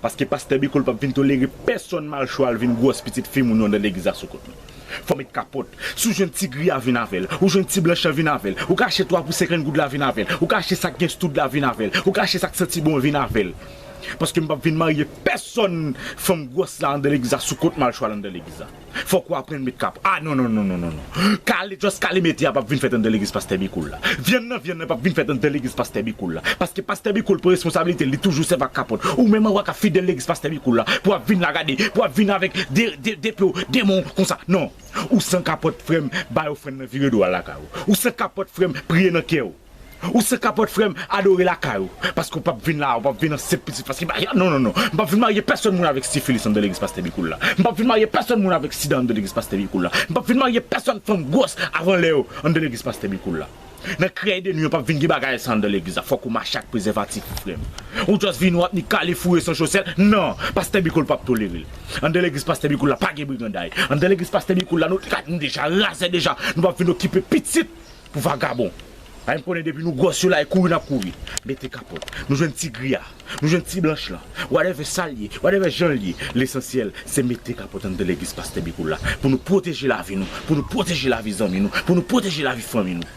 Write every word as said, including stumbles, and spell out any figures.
Paske pastè Bikoul p ap vin tolere pèsonn malchwa al vin gwòs pitit fi moun yo anndan legliz la sou kont mwen. Fò w met kapòt. Si w jwenn ti gri a, vin avè l. Ou jwenn ti blanch lan, vin avè l. Ou ka achte twa pou senkant goud la, vin avè l. Ou ka achte sa k gen stoud la, vin avè l. Ou ka achte sa k santi bon, vin avè l. Paske m p ap vin marye pèsonn fanm gwòs la anndan legliz la sou kont malchwa al anndan legliz la. Fòk ou aprann met kap. Ah non, non, non, non, non, non. Kale, just kale mete a p ap vin fèt anndan legliz pastè Bikoul la. Vyann nan, vyann nan p ap vin fèt anndan legliz pastè Bikoul la. Paske pastè Bikoul pran responsabilite l, li toujou sèvi ak kapòt. Ou menm ou ka fidèl legliz pastè Bikoul la. Pou w ap vin la gade, pou w ap vin avèk de, de, de pye w, de men w konsa. Non. Ou san kapòt frè m, bay ofrann nan vire do a lakay ou. Ou san kapòt frè m, priye nan kè w. Ou san kapòt frè m, adore lakay ou. Paske w p ap vin la, w p ap vin an senp pitit. Paske, non, non, non. M p ap vin marye pèsonn moun avèk sifilis anndan legliz pastè Bikoul la. M p ap vin marye pèsonn moun avèk sida anndan legliz pastè Bikoul la. M p ap vin marye pèsonn fanm gwòs avan lè yo anndan legliz pastè Bikoul la. Nan krèy de nwi, w p ap vin gen bagay sa anndan legliz la. Fòk ou mache ak prezèvatif, frè m. Ou just vin, w ap ni kale foure san chosèt. Non, pastè Bikoul p ap tolere l. Anndan legliz pastè Bikoul la, pa gen briganday. Anndan legliz pastè Bikoul la, nou, nou deja razè deja. Nou p ap vin okipe pitit pou vagabon. Ay, m konnen depi nou gwòs yo la, e kouri n ap kouri. Mete kapòt. Nou jwenn ti gri a. Nou jwenn ti blanch lan. Whatever sa l ye, whatever jan l ye. Lesansyèl, se mete kapòt anndan legliz pastè Bikoul la. Pou nou pwoteje lavi nou. Pou nou pwoteje lavi zanmi nou. Pou nou pwoteje lavi fanmi nou.